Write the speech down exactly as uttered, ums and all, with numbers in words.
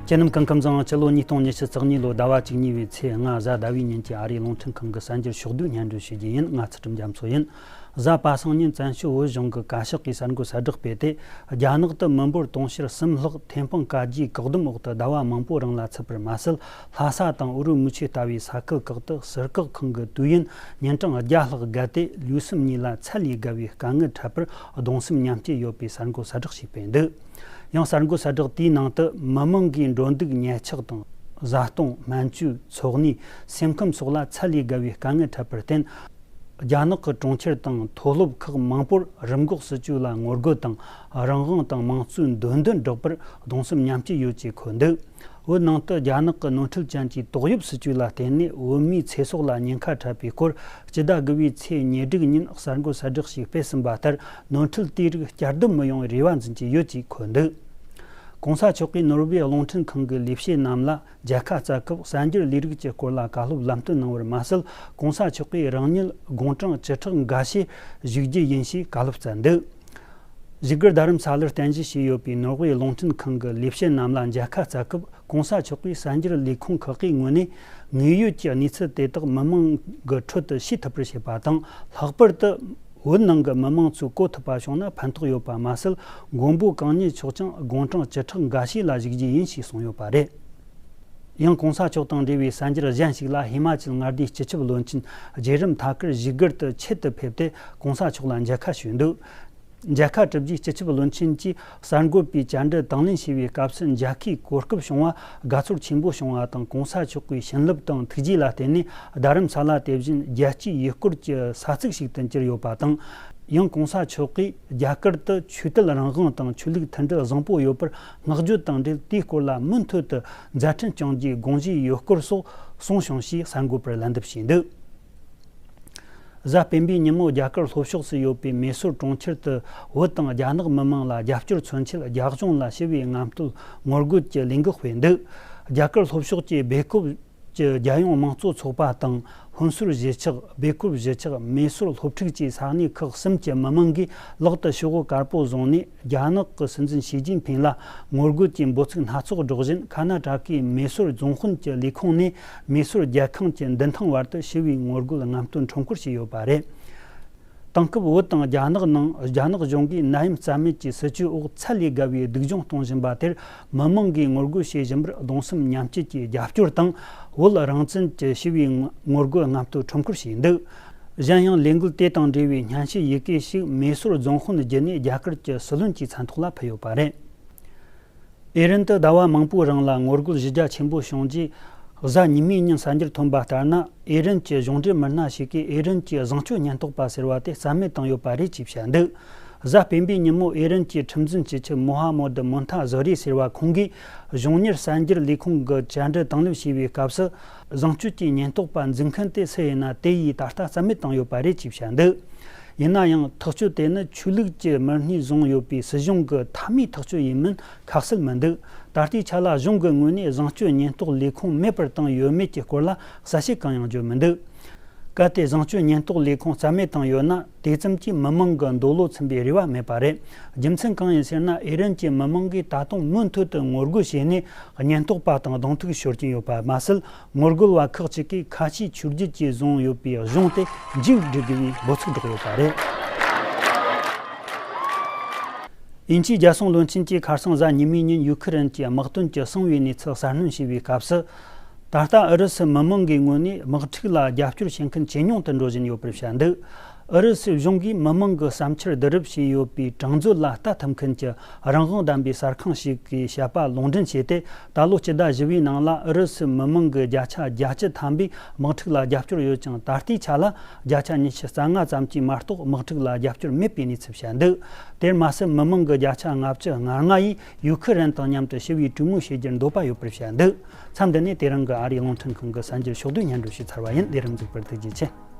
ཁྱེད་རྣམས་སྐུ་ཁམས་བཟང་། སྤྱི་ལོ་ཉིས་སྟོང་ཉི་ཤུ་རྩ་གཉིས་ལོ་ཟླ་བ་བཅུ་གཉིས་པའི་ཚེས་ལྔ་གཟའ་ཟླ་བའི་ཉིན་གྱི་ཨ་རིའི་རླུང་འཕྲིན་ཁང་གི་གསར་འགྱུར་ཕྱོགས་བསྡུས་སྙན་སྒྲོན་ཞུ་རྒྱུ་ཡིན། ང་ཚུལ་ཁྲིམས་རྒྱ་མཚོ་ཡིན། གཟའ་པ་སངས་ཉིན་བཙན་བྱོལ་བོད་གཞུང་གི་བཀའ་ཤག་གིས་གསར་འགོད་གསལ་བསྒྲགས་སྤེལ་ཏེ། རྒྱ་ནག་ཏུ་མི་འབོར་དུང་ཕྱུར་གསུམ་ལྷག་ཐེམ་སྤང་བཀའ་རྒྱའི་བཀག་སྡོམ་འོག་ཏུ་ཟླ་བ་མང་པོའི་རིང་ལ་ཚུད་པར་མ་ཟད། ལྷ་ས་དང་ཨུ་རུ་མུ་ཆེ་ལྟ་བུའི་ས་ཁུལ་ཁག་ཏུ་ཟུར་བཀག་ཁང་གི་དུས་ཡུན་ཉིན་གྲངས་བརྒྱ་ལྷག་བརྒལ་ཏེ། ལུས་སེམས་གཉིས་ལ་ཚད་ལས་བརྒལ་བའི་དཀའ་ངལ་འཕྲད་པར་གདུང་སེམས་མཉམ་སྐྱེད་ཡོད་པའི་གསར་འགོད་གསལ་བསྒྲགས་ཤིག་སྤེལ་འདུག། ཡང་གསར་འགོད་གསལ་བསྒྲགས་དེའི་ནང་དུ། མི་མང་གིས་འགྲོ་འདུག་ཉལ་འཆག་དང་། བཟའ་བཏུང་། སྨན་བཅོས། འཚོ་གནས། སེམས་ཁམས་སོགས་ལ་ཚད་ལས་བརྒལ་བའི་དཀའ་ངལ་འཕྲད་པར་བརྟེན། རྒྱ་ནག་གི་གྲོང་ཁྱེར་དང་མཐོ་སློབ་ཁག་མང་པོར་རིམས་འགོག་སྲིད་ཇུས་ལ་ངོ་རྒོལ་དང་། རང་དབང་དང་དམངས་གཙོའི་འདོད་འདུན་སྒྲོག་པར་གདུང་སེམས་མཉམ་སྐྱེད་ཡོད་ཅེས་འཁོད་འདུག། བོད་ནང་དུ་རྒྱ་ནག་གི་ནོར་འཁྲུལ་ཅན་གྱི་ཏོག་དབྱིབས་སྲིད་ཇུས་ལ་བརྟེན་ནས། བོད་མིའི་ཚེ་སྲོག་ལ་ཉེན་ཁ་འཕྲད་པའི་སྐོར། སྤྱི་ཟླ་དགུ་བའི་ཚེས་ཉེར་དྲུག་ཉིན་གསར་འགོད་གསལ་བསྒྲགས་ཤིག་སྤེལ་ཟིན་པ་ལྟར། ནོར་འཁྲུལ་དེའི་རིགས་བསྐྱར་ཟློས་མི་ཡོང་བའི་རེ་བ་འཛིན་གྱི་ཡོད་ཅེས་འཁོད་འདུག། གོང་ས་མཆོག་གིས་ནོར་ཝེ་རླུང་འཕྲིན་ཁང་གི་ལས་བྱེད་རྣམས་ལ་མཇལ་ཁ་བསྩལ་སྐབས། གསར་འགྱུར་ལས་རིགས་ཀྱི་སྐོར་ལ་བཀའ་སློབ་ལམ་སྟོན་གནང་བར་མ་ཟད། གོང་ས་མཆོག་གིས་རང་ཉིད་དགུང་གྲངས་བཅུ་ཕྲག་འགའ་ཤས་བཞུགས་རྒྱུ་ཡིན་ཞེས་བཀའ་སློབ་སྩལ་འདུག། བཞུགས་སྒར་རྡ་རམ་ས་ལར་རྟེན་གཞི་བྱས་ཡོད་པའི་ནོར་ཝེ་རླུང་འཕྲིན་ཁང་གི་ལས་བྱེད་རྣམས་ལ་མཇལ་ཁ་བསྩལ་སྐབས། གོང་ས་མཆོག་གིས་གསར་འགྱུར་ལས་ཁུངས་ཁག་གི་ངོས་ནས་དངོས་ཡོད་ཀྱི་གནས་ཚུལ་དེ་དག་མི་མང་གི་ཁྲོད་དུ་ཤེས་ཐུབ་པར་བྱེད་པ་དང་། ལྷག་པར་དུ་བོད་ནང་གི་མི་མང་ཚོས་གོ་ཐུབ་པ་བྱུང་ན་ཕན་ཐོགས་ཡོད་པ་མ་ཟད། མགོན་པོ་གང་ཉིད་མཆོག་ཀྱང་དགུང་གྲངས་བཅུ་ཕྲག་འགའ་ཤས་ལ་བཞུགས་རྒྱུ་ཡིན་ཞེས་གསུངས་ཡོད་པ་རེད། ཡང་གོང་ས་མཆོག་དང་འབྲེལ་བའི་གསར་འགྱུར་གཞན་ཞིག་ལ། ཧི་མ་ཅལ་མངའ་སྡེའི་སྤྱི་ཁྱབ་བློན་ཆེན་རྗེ་རིམ་ཐ་ཀར་བཞུགས་སྒར་དུ་ཆེད་དུ་ཕེབས་ཏེ། གོང་ས་མཆོག་ལ་མཇལ་ཁ་ཞུས་འདུག། མཇལ་ཁ་གྲུབ་རྗེས་སྤྱི་ཁྱབ་བློན་ཆེན་གྱིས་གསར་འགོད་པའི་བཅར་འདྲི་དང་ལེན་བྱས་པའི་སྐབས་སུ། མཇལ་ཁའི་གོ་སྐབས་བྱུང་བ་དགའ་ཚོར་ཆེན་པོ་བྱུང་བ་དང་། གོང་ས་མཆོག་གི་བྱིན་རླབས་དང་ཐུགས་རྗེ་ལ་བརྟེན་ནས། རྡ་རམ་ས་ལ་དེ་བཞིན་རྒྱལ་སྤྱིའི་ཡུལ་སྐོར་གྱི་ས་ཚིགས་ཤིག་ཏུ་གྱུར་ཡོད་པ་དང་། ཡང་གོང་ས་མཆོག་གིས་རྒྱ་གར་དུ་ཆོས་དད་རང་དབང་དང་ཆོས་ལུགས་མཐུན་སྒྲིལ་བཟང་པོ་ཡོད་པར་བསྔགས་བརྗོད་དང་འབྲེལ། དེའི་སྐོར་ལ་མུ་མཐུད་དུ་མཛད་འཕྲིན་སྐྱོང་རྒྱུའི་དགོངས་བཞེས་ཡོད་སྐོར་སོགས་གསུངས་བྱུང་ཞེས་གསར་འགོད་པར་ལན་འདེབས་བྱས་འདུག། གཟའ་སྤེན་པའི་ཉིན་མོ་རྒྱ་གར་ལྷོ་ཕྱོགས་སུ་ཡོད་པའི་མེ་སོར་གྲོང་ཁྱེར་དུ་བོད་དང་རྒྱ་ནག་མི་མང་ལ་རྒྱབ་སྐྱོར་མཚོན་ཆེད། རྒྱ་གཞུང་ལ་ཞི་བའི་རྔམ་སྟོན་ངོ་རྒོལ་གྱི་ལས་འགུལ་སྤེལ་འདུག། རྒྱ་གར་ལྷོ་ཕྱོགས་ཀྱི་སྦེལ་ཀོབ་ཀྱི་རྒྱལ་ཡོངས་མང་གཙོ་ཚོགས་པ་དང་། ཧོན་སུར་གཞིས་ཆགས། སྦེལ་ཀོབ་གཞིས་ཆགས། མེ་སོར་སློབ་ཕྲུག་བཅས་ས་གནས་ཁག་གསུམ་གྱི་མི་མང་གིས་ལག་ཏུ་ཤོག་བུ་དཀར་པོ་བཟུང་ནས། རྒྱ་ནག་གི་སྲིད་འཛིན་ཞི་ཅིན་ཕིང་ལ་ངོ་རྒོལ་གྱི་འབོད་ཚིག་སྣ་ཚོགས་སྒྲོག་བཞིན། ཁ་ན་ཏྲ་ཀའི་མེ་སོར་རྫོང་དཔོན་གྱི་ལས་ཁུངས་ནས་མེ་སོར་རྒྱལ་ཁང་གི་མདུན་ཐང་བར་དུ་ཞི་བའི་ངོ་རྒོལ་རྔམ་སྟོན་ཁྲོམ་སྐོར་བྱས་ཡོད་པ་རེད། དེང་སྐབས་བོད་དང་རྒྱ་ནག་ནང་རྒྱ་ནག་གཞུང་གིས་ནད་ཡམས་རྩ་མེད་ཀྱི་སྲིད་ཇུས་འོག་ཚད་ལས་བརྒལ་བའི་སྡུག་སྦྱོང་གཏོང་བཞིན་པ་དེར། མི་མང་གིས་ངོ་རྒོལ་བྱེད་བཞིན་པར་གདུང་སེམས་མཉམ་སྐྱེད་ཀྱི་རྒྱབ་སྐྱོར་དང་། བོད་རང་བཙན་གྱི་ཞི་བའི་ངོ་རྒོལ་རྔམ་སྟོན་ཁྲོམ་སྐོར་བྱས་འདུག། གཞན་ཡང་ལས་འགུལ་དེ་དང་འབྲེལ་བའི་སྙན་ཞུ་ཡི་གེ་ཞིག་མེ་སོར་རྫོང་དཔོན་བརྒྱུད་ནས་རྒྱ་གར་གྱི་སྲིད་བློན་གྱི་མཚན་ཐོག་ལ་ཕུལ་ཡོད་པ་རེད། ཨེ་རན་དུ་ཟླ་བ་མང་པོའི་རིང་ལ་ངོ་རྒོལ་གཞི་རྒྱ་ཆེན་པོ་བྱུང་རྗེས། གཟའ་ཉི་མའི་ཉིན་གསར་འགྱུར་ཐོན་པ་ལྟར་ན། ཨེ་རན་གྱི་གཞུང་འབྲེལ་མི་སྣ་ཞིག་གིས་ཨེ་རན་གྱི་བཟང་སྤྱོད་ཉེན་རྟོག་པ་ཟེར་བ་དེ་རྩ་མེད་བཏང་ཡོད་པ་རེད་ཅེས་བཤད་འདུག། གཟའ་སྤེན་པའི་ཉིན་མོ་ཨེ་རན་གྱི་ཁྲིམས་འཛིན་སྤྱི་ཁྱབ་མོ་ཧ་མོ་ཌི་མོན་ཐ་ཟོ་རི་ཟེར་བ་ཁོང་གིས་གཞུང་གཉེར་གསར་འགྱུར་ལས་ཁུངས་ཀྱི་བཅར་འདྲི་དང་ལེན་བྱས་པའི་སྐབས་སུ། བཟང་སྤྱོད་ཀྱི་ཉེན་རྟོག་པ་འཛིན་མཁན་དེ་སུ་ཡིན་ན། དེ་ཡིས་ད་ལྟ་རྩ་མེད་བཏང་ཡོད་པ་རེད་ཅེས་བཤད་འདུག། ཡིན་ན་ཡང་། ཐག་གཅོད་དེ་ནི་ཆོས་ལུགས་ཀྱི་མི་སྣས་བཟུང་ཡོད་པའི་སྲིད་གཞུང་གི་མཐའ་མའི་ཐག་གཅོད་ཡིན་མིན་ཁ་གསལ་མི་འདུག། ད་ལྟའི་ཆ་ལ་གཞུང་གི་ངོས་ནས་བཟང་སྤྱོད་ཉེན་རྟོག་ལས་ཁུངས་མེད་པར་བཏང་ཡོད་མེད་ཀྱི་སྐོར་ལ་གསལ་བཤད་གང་ཡང་བརྗོད་མི་འདུག། གལ་ཏེ་བཟང་སྤྱོད་ཉེན་རྟོག་ལས་ཁུངས་རྩ་མེད་བཏང་ཡོད་ན། དེ་ཙམ་གྱིས་མི་མང་གི་འདོད་བློ་ཚིམ་པའི་རེ་བ་མེད་པ་རེད། རྒྱུ་མཚན་གང་ཡིན་ཟེར་ན། ཨེ་རན་གྱི་མི་མང་གིས་ད་དུང་མུ་མཐུད་དུ་ངོ་རྒོལ་བྱས་ནས། ཉེན་རྟོག་པ་དང་གདོང་ཐུག་ཤོར་གྱིན་ཡོད་པ་མ་ཟད། ངོ་རྒོལ་བ་ཁག་ཅིག་གིས་ཁ་ཆེའི་ཆོས་བརྒྱུད་ཀྱིས་བཟུང་ཡོད་པའི་གཞུང་དེ་མཇུག་སྒྲིལ་དགོས་པའི་འབོད་ཚིག་སྒྲོག་ཡོད་པ་རེད། དབྱིན་ཇིའི་རྒྱལ་སྲུང་བློན་ཆེན་གྱིས་ཁ་སང་གཟའ་ཉི་མའི་ཉིན་ཡུ་ཁི་རན་གྱི་དམག་དོན་གྱི་གསང་བའི་གནས་ཚུལ་གསར་སྣོན་བྱས་པའི་སྐབས་སུ། ད་ལྟ་ཨུ་རུ་སུ་མི་མང་གི་ངོས་ནས་དམག་འཁྲུག་ལ་རྒྱབ་སྐྱོར་བྱེད་མཁན་ཇེ་ཉུང་དུ་འགྲོ་བཞིན་ཡོད་པར་བཤད་འདུག། ཨུ་རུ་སུའི་གཞུང་གིས་མི་མང་གི་བསམ་འཆར་བསྡུ་རུབ་བྱས་ཡོད་པའི་གྲངས་མཛོད་ལ་ལྟ་ཐུབ་མཁན་གྱི་རང་དབང་ལྡན་པའི་གསར་ཁང་ཞིག་གིས་བཤད་པ་ལུང་འདྲེན་བྱས་ཏེ། ད་ལོ་སྤྱི་ཟླ་བཞི་པའི་ནང་ལ་ཨུ་རུ་སུའི་མི་མང་གི་བརྒྱ་ཆ་བརྒྱད་ཅུ་ཐམ་པས་དམག་འཁྲུག་ལ་རྒྱབ་སྐྱོར་ཡོད་ཀྱང་། ད་ལྟའི་ཆ་ལ་བརྒྱ་ཆ་ཉི་ཤུ་རྩ་ལྔ་ཙམ་གྱིས་མ་གཏོགས་དམག་འཁྲུག་ལ་རྒྱབ་སྐྱོར་མེད་པའི་གནས་ཚུལ་བཤད་འདུག། དེར་མ་ཟད། མི་མང་གི་བརྒྱ་ཆ་ལྔ་བཅུ་ང་ལྔ་ཡིས་ཡུ་ཁི་རན་དང་མཉམ་དུ་ཞི་བའི་གྲོས་མོལ་བྱེད་རྒྱུར་འདོད་པ་ཡོད་པར་བཤད་འདུག། མཚམས་འདི་ནས་དེ་རིང་གི་ཨ་རིའི་རླུང་འཕྲིན་ཁང་གི་གསར་འགྱུར་ཕྱོགས་བསྡུས་སྙན་སྒྲོན་ཞུས་ཚར་བ་ཡིན། ལས་རིམ་གཟིགས་པར་ཐུགས་རྗེ་ཆེ།